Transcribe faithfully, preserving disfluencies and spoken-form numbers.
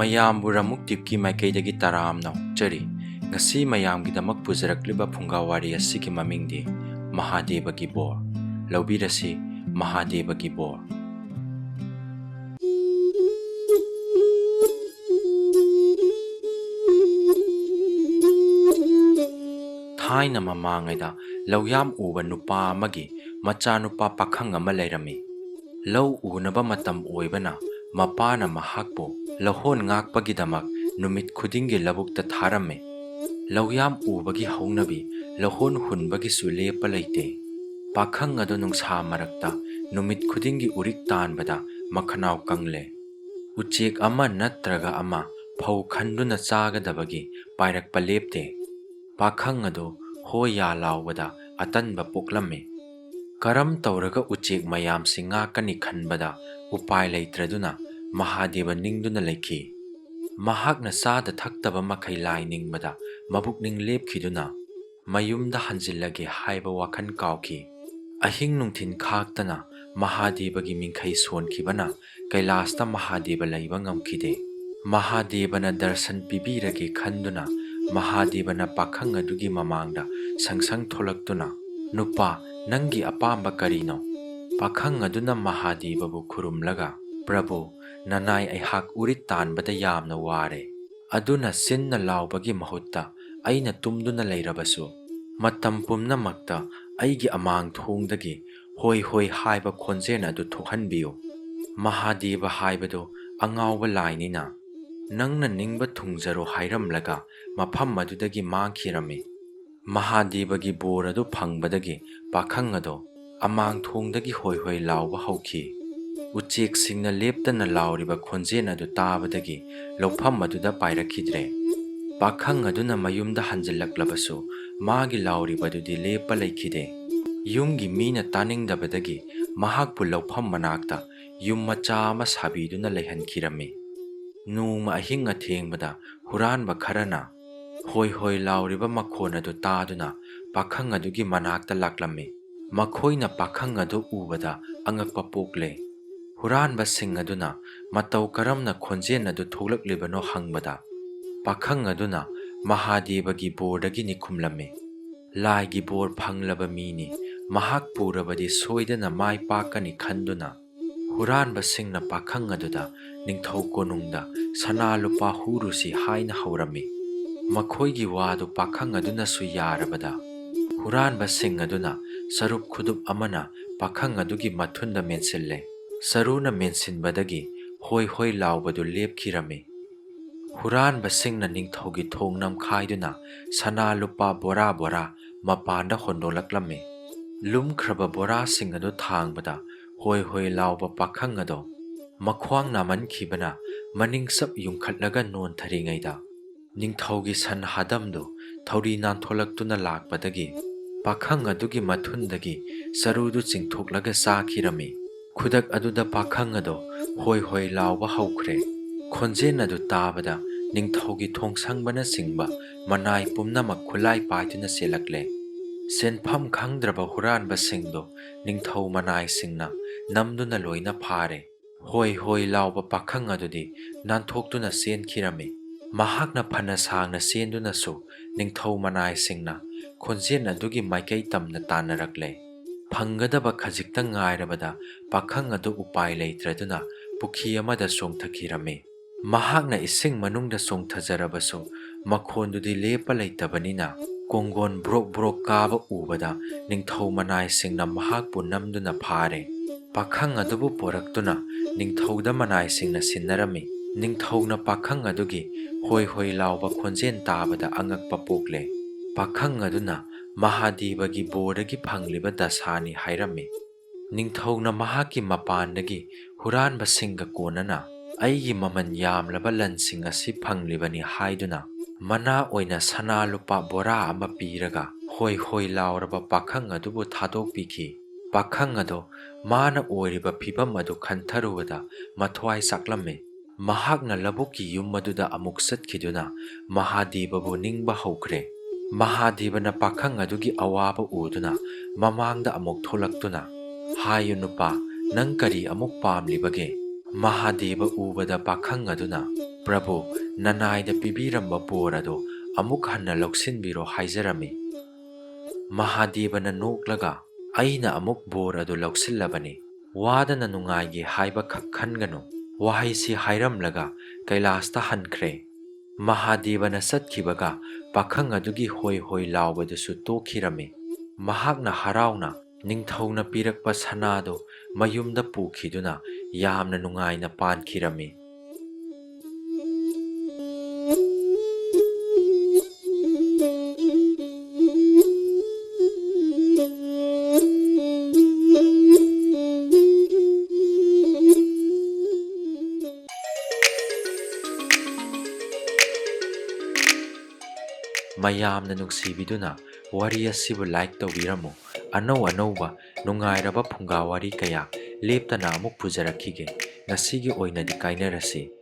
ꯃꯌꯥꯝꯕꯨ ꯔꯃꯨꯛ ꯇꯤꯞꯀꯤ ꯃꯥꯏꯀꯩꯗꯒꯤ ꯇꯔꯥꯝꯅ ꯑꯣꯛꯆꯔꯤ꯫ ꯉꯁꯤ ꯃꯌꯥꯝꯒꯤꯗꯃꯛ ꯄꯨꯖꯔꯛꯂꯤꯕ ꯐꯨꯡꯒꯥ ꯋꯥꯔꯤ ꯑꯁꯤꯒꯤ ꯃꯃꯤꯡꯗꯤ ꯃꯍꯥꯗꯦꯕꯒꯤ ꯕꯣꯔ꯫ ꯂꯧꯕꯤꯔꯁꯤ ꯃꯍꯥꯗꯦꯕꯒꯤ ꯕꯣꯔ꯫ ꯊꯥꯏꯅ ꯃꯃꯥꯡꯉꯩꯗ ꯂꯧꯌꯥꯝ ꯎꯕ ꯅꯨꯄꯥ ꯑꯃꯒꯤ ꯃꯆꯥꯅꯨꯄꯥ ꯄꯥꯈꯪ ꯑꯃ ꯂꯩꯔꯝꯃꯤ꯫ ꯂꯧ ꯎꯅꯕ ꯃꯇꯝ ꯑꯣꯏꯕꯅ ꯃꯄꯥꯅ ꯃꯍꯥꯛꯄꯨ ꯂꯧꯍꯣꯟ ꯉꯥꯛꯄꯒꯤꯗꯃꯛ ꯅꯨꯃꯤꯠ ꯈꯨꯗꯤꯡꯒꯤ ꯂꯧꯕꯨꯛꯇ ꯊꯥꯔꯝꯃꯤ꯫ ꯂꯧꯌꯥꯝ ꯎꯕꯒꯤ ꯍꯧꯅꯕꯤ ꯂꯧꯍꯣꯟ ꯍꯨꯟꯕꯒꯤꯁꯨ ꯂꯦꯞꯄ ꯂꯩꯇꯦ꯫ ꯄꯥꯈꯪ ꯑꯗꯨ ꯅꯨꯡꯁꯥ ꯃꯔꯛꯇ ꯅꯨꯃꯤꯠ ꯈꯨꯗꯤꯡꯒꯤ ꯎꯔꯤꯛ ꯇꯥꯟꯕꯗ ꯃꯈꯅꯥꯎ ꯀꯪꯂꯦ꯫ ꯎꯆꯦꯛ ꯑꯃ ꯅꯠꯇ꯭ꯔꯒ ꯑꯃ ꯐꯧ ꯈꯟꯗꯨꯅ ꯆꯥꯒꯗꯕꯒꯤ ꯄꯥꯏꯔꯛꯄ ꯂꯦꯞꯇꯦ꯫ ꯄꯥꯈꯪ ꯑꯗꯨ ꯍꯣꯏ ꯌꯥ ꯂꯥꯎꯕꯗ ꯑꯇꯟꯕ ꯄꯣꯛꯂꯝꯃꯤ꯫ ꯀꯔꯝ ꯇꯧꯔꯒ ꯎꯆꯦꯛ ꯃꯌꯥꯝꯁꯤ ꯉꯥꯛꯀꯅꯤ ꯈꯟꯕꯗ ꯎꯄꯥꯏ ꯂꯩꯇ꯭ꯔꯗꯨꯅ ꯃꯍꯥꯗꯦꯕ ꯅꯤꯡꯗꯨꯅ ꯂꯩꯈꯤ꯫ ꯃꯍꯥꯛꯅ ꯆꯥꯗ ꯊꯛꯇꯕ ꯃꯈꯩ ꯂꯥꯏ ꯅꯤꯡꯕꯗ ꯃꯕꯨꯛꯅꯤꯡ ꯂꯦꯞꯈꯤꯗꯨꯅ ꯃꯌꯨꯝꯗ ꯍꯟꯖꯤꯜꯂꯒꯦ ꯍꯥꯏꯕ ꯋꯥꯈꯜ ꯀꯥꯎꯈꯤ꯫ ꯑꯍꯤꯡ ꯅꯨꯡꯊꯤꯜ ꯈꯥꯛꯇꯅ ꯃꯍꯥꯗꯦꯕꯒꯤ ꯃꯤꯡꯈꯩ ꯁꯣꯟꯈꯤꯕꯅ ꯀꯩꯂꯥꯁꯇ ꯃꯍꯥꯗꯦꯕ ꯂꯩꯕ ꯉꯝꯈꯤꯗꯦ꯫ ꯃꯍꯥꯗꯦꯕꯅ ꯗꯔꯁꯟ ꯄꯤꯕꯤꯔꯒꯦ ꯈꯟꯗꯨꯅ ꯃꯍꯥꯗꯦꯕꯅ ꯄꯥꯈꯪ ꯑꯗꯨꯒꯤ ꯃꯃꯥꯡꯗ ꯁꯪꯁꯪ ꯊꯣꯛꯂꯛꯇꯨꯅ, "ꯅꯨꯄꯥ, ꯅꯪꯒꯤ ꯑꯄꯥꯝꯕ ꯀꯔꯤꯅꯣ?" ꯄꯥꯈꯪ ꯑꯗꯨꯅ ꯃꯍꯥꯗꯦꯕꯕꯨ ꯈꯨꯔꯨꯝꯂꯒ, "ꯄ꯭ꯔꯚꯨ, ꯅꯅꯥꯏ ꯑꯩꯍꯥꯛ ꯎꯔꯤꯠ ꯇꯥꯟꯕꯗ ꯌꯥꯝꯅ ꯋꯥꯔꯦ꯫ ꯑꯗꯨꯅ ꯆꯤꯟꯅ ꯂꯥꯎꯕꯒꯤ ꯃꯍꯨꯠꯇ ꯑꯩꯅ ꯇꯨꯝꯗꯨꯅ ꯂꯩꯔꯕꯁꯨ ꯃꯇꯝ ꯄꯨꯝꯅꯃꯛꯇ ꯑꯩꯒꯤ ꯑꯃꯥꯡ ꯊꯣꯡꯗꯒꯤ ꯍꯣꯏ ꯍꯣꯏ ꯍꯥꯏꯕ ꯈꯣꯟꯖꯦꯜ ꯑꯗꯨ ꯊꯣꯛꯍꯟꯕꯤꯌꯨ꯫ ꯃꯍꯥꯗꯦꯕ ꯍꯥꯏꯕꯗꯨ ꯑꯉꯥꯎꯕ ꯂꯥꯏꯅꯤꯅ ꯅꯪꯅ ꯅꯤꯡꯕ ꯊꯨꯡꯖꯔꯣ" ꯍꯥꯏꯔꯝꯂꯒ ꯃꯐꯝ ꯑꯗꯨꯗꯒꯤ ꯃꯥꯡꯈꯤꯔꯝꯃꯤ꯫ ꯃꯍꯥꯗꯦꯕꯒꯤ ꯕꯣꯔ ꯑꯗꯨ ꯐꯪꯕꯗꯒꯤ ꯄꯥꯈꯪ ꯑꯗꯣ ꯑꯃꯥꯡ ꯊꯣꯡꯗꯒꯤ ꯍꯣꯏ ꯍꯣꯏ ꯂꯥꯎꯕ ꯍꯧꯈꯤ꯫ ꯎꯆꯦꯛꯁꯤꯡꯅ ꯂꯦꯞꯇꯅ ꯂꯥꯎꯔꯤꯕ ꯈꯣꯟꯖꯦꯜ ꯑꯗꯨ ꯇꯥꯕꯗꯒꯤ ꯂꯧꯐꯝ ꯑꯗꯨꯗ ꯄꯥꯏꯔꯛꯈꯤꯗ꯭ꯔꯦ꯫ ꯄꯥꯈꯪ ꯑꯗꯨꯅ ꯃꯌꯨꯝꯗ ꯍꯟꯖꯤꯜꯂꯛꯂꯕꯁꯨ ꯃꯥꯒꯤ ꯂꯥꯎꯔꯤꯕꯗꯨꯗꯤ ꯂꯦꯞꯄ ꯂꯩꯈꯤꯗꯦ꯫ ꯌꯨꯝꯒꯤ ꯃꯤꯅ ꯇꯥꯅꯤꯡꯗꯕꯗꯒꯤ ꯃꯍꯥꯛꯄꯨ ꯂꯧꯐꯝ ꯃꯅꯥꯛꯇ ꯌꯨꯝ ꯃꯆꯥ ꯑꯃ ꯁꯥꯕꯤꯗꯨꯅ ꯂꯩꯍꯟꯈꯤꯔꯝꯃꯤ꯫ ꯅꯣꯡꯃ ꯑꯍꯤꯡ ꯑꯊꯦꯡꯕꯗ ꯍꯨꯔꯥꯟꯕ ꯈꯔꯅ ꯍꯣꯏ ꯍꯣꯏ ꯂꯥꯎꯔꯤꯕ ꯃꯈꯣꯟ ꯑꯗꯨ ꯇꯥꯗꯨꯅ ꯄꯥꯈꯪ ꯑꯗꯨꯒꯤ ꯃꯅꯥꯛꯇ ꯂꯥꯛꯂꯝꯃꯤ꯫ ꯃꯈꯣꯏꯅ ꯄꯥꯈꯪ ꯑꯗꯨ ꯎꯕꯗ ꯑꯉꯛꯄ ꯄꯣꯛꯂꯦ꯫ ꯍꯨꯔꯥꯟꯕꯁꯤꯡ ꯑꯗꯨꯅ ꯃꯇꯧ ꯀꯔꯝꯅ ꯈꯣꯟꯖꯦꯜ ꯑꯗꯨ ꯊꯣꯛꯂꯛꯂꯤꯕꯅꯣ ꯍꯪꯕꯗ, ꯄꯥꯈꯪ ꯑꯗꯨꯅ ꯃꯍꯥꯗꯦꯕꯒꯤ ꯕꯣꯔꯗꯒꯤꯅꯤ ꯈꯨꯝꯂꯝꯃꯤ꯫ ꯂꯥꯏꯒꯤ ꯕꯣꯔ ꯐꯪꯂꯕ ꯃꯤꯅꯤ, ꯃꯍꯥꯛ ꯄꯨꯔꯕꯗꯤ ꯁꯣꯏꯗꯅ ꯃꯥꯏ ꯄꯥꯛꯀꯅꯤ ꯈꯟꯗꯨꯅ, ꯍꯨꯔꯥꯟꯕꯁꯤꯡꯅ ꯄꯥꯈꯪ ꯑꯗꯨꯗ ꯅꯤꯡꯊꯧ ꯀꯣꯅꯨꯡꯗ ꯁꯅꯥ ꯂꯨꯄꯥ ꯍꯨꯔꯨꯁꯤ ꯍꯥꯏꯅ ꯍꯧꯔꯝꯃꯤ꯫ ꯃꯈꯣꯏꯒꯤ ꯋꯥꯗꯨ ꯄꯥꯈꯪ ꯑꯗꯨꯅꯁꯨ ꯌꯥꯔꯕꯗ, ꯍꯨꯔꯥꯟꯕꯁꯤꯡ ꯑꯗꯨꯅ ꯆꯔꯨꯞ ꯈꯨꯗꯨꯞ ꯑꯃꯅ ꯄꯥꯈꯪ ꯑꯗꯨꯒꯤ ꯃꯊꯨꯟꯗ ꯃꯦꯟꯁꯤꯜꯂꯦ꯫ ꯆꯔꯨꯅ ꯃꯦꯟꯁꯤꯟꯕꯗꯒꯤ ꯍꯣꯏ ꯍꯣꯏ ꯂꯥꯎꯕꯗꯨ ꯂꯦꯞꯈꯤꯔꯝꯃꯤ꯫ ꯍꯨꯔꯥꯟꯕꯁꯤꯡꯅ ꯅꯤꯡꯊꯧꯒꯤ ꯊꯣꯡ ꯅꯝꯈꯥꯏꯗꯨꯅ ꯁꯅꯥ ꯂꯨꯄꯥ ꯕꯣꯔꯥ ꯕꯣꯔꯥ ꯃꯄꯥꯟꯗ ꯍꯣꯟꯗꯣꯛꯂꯛꯂꯝꯃꯤ꯫ ꯂꯨꯝꯈ꯭ꯔꯕ ꯕꯣꯔꯥꯁꯤꯡ ꯑꯗꯨ ꯊꯥꯡꯕꯗ ꯍꯣꯏ ꯍꯣꯏ ꯂꯥꯎꯕ ꯄꯥꯈꯪ ꯑꯗꯣ ꯃꯈ꯭ꯋꯥꯡ ꯅꯥꯃꯟꯈꯤꯕꯅ ꯃꯅꯤꯡ ꯆꯞ ꯌꯨꯡꯈꯠꯂꯒ ꯅꯣꯟꯊꯔꯤꯉꯩꯗ, ꯅꯤꯡꯊꯧꯒꯤ ꯁꯟ ꯍꯥꯗꯝꯗꯨ ꯊꯧꯔꯤ ꯅꯥꯟꯊꯣꯛꯂꯛꯇꯨꯅ ꯂꯥꯛꯄꯗꯒꯤ ꯄꯥꯈꯪ ꯑꯗꯨꯒꯤ ꯃꯊꯨꯟꯗꯒꯤ ꯆꯔꯨꯗꯨ ꯆꯤꯡꯊꯣꯛꯂꯒ ꯆꯥꯈꯤꯔꯝꯃꯤ꯫ ꯈꯨꯗꯛ ꯑꯗꯨꯗ ꯄꯥꯈꯪ ꯑꯗꯣ ꯍꯣꯏ ꯍꯣꯏ ꯂꯥꯎꯕ ꯍꯧꯈ꯭ꯔꯦ꯫ ꯈꯣꯟꯖꯦꯜ ꯑꯗꯨ ꯇꯥꯕꯗ ꯅꯤꯡꯊꯧꯒꯤ ꯊꯣꯡꯁꯪꯕꯅꯆꯤꯡꯕ ꯃꯅꯥꯏ ꯄꯨꯝꯅꯃꯛ ꯈꯨꯠꯂꯥꯏ ꯄꯥꯏꯗꯨꯅ ꯆꯦꯜꯂꯛꯂꯦ꯫ ꯆꯦꯟꯐꯝ ꯈꯪꯗ꯭ꯔꯕ ꯍꯨꯔꯥꯟꯕꯁꯤꯡꯗꯣ ꯅꯤꯡꯊꯧ ꯃꯅꯥꯏꯁꯤꯡꯅ ꯅꯝꯗꯨꯅ ꯂꯣꯏꯅ ꯐꯥꯔꯦ꯫ ꯍꯣꯏ ꯍꯣꯏ ꯂꯥꯎꯕ ꯄꯥꯈꯪ ꯑꯗꯨꯗꯤ ꯅꯥꯟꯊꯣꯛꯇꯨꯅ ꯆꯦꯟꯈꯤꯔꯝꯃꯤ꯫ ꯃꯍꯥꯛꯅ ꯐꯅ ꯁꯥꯡꯅ ꯆꯦꯟꯗꯨꯅꯁꯨ ꯅꯤꯡꯊꯧ ꯃꯅꯥꯏꯁꯤꯡꯅ ꯈꯣꯟꯖꯦꯜ ꯑꯗꯨꯒꯤ ꯃꯥꯏꯀꯩ ꯇꯝꯅ ꯇꯥꯟꯅꯔꯛꯂꯦ꯫ ꯐꯪꯒꯗꯕ ꯈꯖꯤꯛꯇ ꯉꯥꯏꯔꯕꯗ ꯄꯥꯈꯪ ꯑꯗꯨ ꯎꯄꯥꯏ ꯂꯩꯇ꯭ꯔꯗꯨꯅ ꯄꯨꯈ꯭ꯔꯤ ꯑꯃꯗ ꯆꯣꯡꯊꯈꯤꯔꯝꯃꯤ꯫ ꯃꯍꯥꯛꯅ ꯏꯁꯤꯡ ꯃꯅꯨꯡꯗ ꯆꯣꯡꯊꯖꯔꯕꯁꯨ ꯃꯈꯣꯟꯗꯨꯗꯤ ꯂꯦꯞꯄ ꯂꯩꯇꯕꯅꯤꯅ ꯀꯣꯡꯒꯣꯟ ꯕ꯭ꯔꯣꯛ ꯕ꯭ꯔꯣꯛ ꯀꯥꯕ ꯎꯕꯗ ꯅꯤꯡꯊꯧ ꯃꯅꯥꯏꯁꯤꯡꯅ ꯃꯍꯥꯛꯄꯨ ꯅꯝꯗꯨꯅ ꯐꯥꯔꯦ꯫ ꯄꯥꯈꯪ ꯑꯗꯨꯕꯨ ꯄꯣꯔꯛꯇꯨꯅ ꯅꯤꯡꯊꯧꯗ ꯃꯅꯥꯏꯁꯤꯡꯅ ꯁꯤꯟꯅꯔꯝꯃꯤ꯫ ꯅꯤꯡꯊꯧꯅ ꯄꯥꯈꯪ ꯑꯗꯨꯒꯤ ꯍꯣꯏ ꯍꯣꯏ ꯂꯥꯎꯕ ꯈꯣꯟꯖꯦꯜ ꯇꯥꯕꯗ ꯑꯉꯛꯄ ꯄꯣꯛꯂꯦ꯫ ꯄꯥꯈꯪ ꯑꯗꯨꯅ ꯃꯍꯥꯗꯦꯕꯒꯤ ꯕꯣꯔꯗꯒꯤ ꯐꯪꯂꯤꯕ ꯗꯁꯥꯅꯤ ꯍꯥꯏꯔꯝꯃꯤ꯫ ꯅꯤꯡꯊꯧꯅ ꯃꯍꯥꯛꯀꯤ ꯃꯄꯥꯟꯗꯒꯤ ꯍꯨꯔꯥꯟꯕꯁꯤꯡꯒ ꯀꯣꯟꯅꯅ ꯑꯩꯒꯤ ꯃꯃꯜ ꯌꯥꯝꯂꯕ ꯂꯟꯁꯤꯡ ꯑꯁꯤ ꯐꯪꯂꯤꯕꯅꯤ ꯍꯥꯏꯗꯨꯅ ꯃꯅꯥ ꯑꯣꯏꯅ ꯁꯅꯥ ꯂꯨꯄꯥ ꯕꯣꯔꯥ ꯑꯃ ꯄꯤꯔꯒ ꯍꯣꯏ ꯍꯣꯏ ꯂꯥꯎꯔꯕ ꯄꯥꯈꯪ ꯑꯗꯨꯕꯨ ꯊꯥꯗꯣꯛꯄꯤꯈꯤ꯫ ꯄꯥꯈꯪ ꯑꯗꯣ ꯃꯥꯅ ꯑꯣꯏꯔꯤꯕ ꯐꯤꯚꯝ ꯑꯗꯨ ꯈꯟꯊꯔꯨꯕꯗ ꯃꯊ꯭ꯋꯥꯏ ꯆꯥꯛꯂꯝꯃꯤ꯫ ꯃꯍꯥꯛꯅ ꯂꯧꯕꯨꯛꯀꯤ ꯌꯨꯝ ꯑꯗꯨꯗ ꯑꯃꯨꯛ ꯆꯠꯈꯤꯗꯨꯅ ꯃꯍꯥꯗꯦꯕꯕꯨ ꯅꯤꯡꯕ ꯍꯧꯈ꯭ꯔꯦ꯫ ꯃꯍꯥꯗꯦꯕꯅ ꯄꯥꯈꯪ ꯑꯗꯨꯒꯤ ꯑꯋꯥꯕ ꯎꯗꯨꯅ ꯃꯃꯥꯡꯗ ꯑꯃꯨꯛ ꯊꯣꯛꯂꯛꯇꯨꯅ, "ꯍꯥꯏꯌꯨ ꯅꯨꯄꯥ, "ꯅꯪ ꯀꯔꯤ ꯑꯃꯨꯛ ꯄꯥꯝꯂꯤꯕꯒꯦ?" ꯃꯍꯥꯗꯦꯕ ꯎꯕꯗ ꯄꯥꯈꯪ ꯑꯗꯨꯅ, "ꯄ꯭ꯔꯚꯨ, ꯅꯅꯥꯏꯗ ꯄꯤꯕꯤꯔꯝꯕ ꯕꯣꯔ ꯑꯗꯨ ꯑꯃꯨꯛ ꯍꯟꯅ ꯂꯧꯁꯤꯟꯕꯤꯔꯣ" ꯍꯥꯏꯖꯔꯝꯃꯤ꯫ ꯃꯍꯥꯗꯦꯕꯅ ꯅꯣꯛꯂꯒ, "ꯑꯩꯅ ꯑꯃꯨꯛ ꯕꯣꯔ ꯑꯗꯨ ꯂꯧꯁꯤꯜꯂꯕꯅꯤ꯫ ꯋꯥꯗꯅ ꯅꯨꯡꯉꯥꯏꯒꯦ ꯍꯥꯏꯕ ꯈꯛ ꯈꯟꯒꯅꯨ"꯫ ꯋꯥꯍꯩꯁꯤ ꯍꯥꯏꯔꯝꯂꯒ ꯀꯩꯂꯥꯁꯇ ꯍꯟꯈ꯭ꯔꯦ꯫ ꯃꯍꯥꯗꯦꯕꯅ ꯆꯠꯈꯤꯕꯒ ꯄꯥꯈꯪ ꯑꯗꯨꯒꯤ ꯍꯣꯏ ꯍꯣꯏ ꯂꯥꯎꯕꯗꯨꯁꯨ ꯇꯣꯛꯈꯤꯔꯝꯃꯤ꯫ ꯃꯍꯥꯛꯅ ꯍꯔꯥꯎꯅ ꯅꯤꯡꯊꯧꯅ ꯄꯤꯔꯛꯄ ꯁꯅꯥꯗꯨ ꯃꯌꯨꯝꯗ ꯄꯨꯈꯤꯗꯨꯅ ꯌꯥꯝꯅ ꯅꯨꯡꯉꯥꯏꯅ ꯄꯥꯟꯈꯤꯔꯝꯃꯤ꯫ ꯃꯌꯥꯝꯅ ꯅꯨꯡꯁꯤꯕꯤꯗꯨꯅ ꯋꯥꯔꯤ ꯑꯁꯤꯕꯨ like ꯇꯧꯕꯤꯔꯝꯃꯨ꯫ ꯑꯅꯧ ꯑꯅꯧꯕ ꯅꯨꯡꯉꯥꯏꯔꯕ ꯐꯨꯡꯒꯥ ꯋꯥꯔꯤ ꯀꯌꯥ ꯂꯦꯞꯇꯅ ꯑꯃꯨꯛ ꯄꯨꯖꯔꯛꯈꯤꯒꯦ꯫ ꯉꯁꯤꯒꯤ ꯑꯣꯏꯅꯗꯤ ꯀꯥꯏꯅꯔꯁꯤ꯫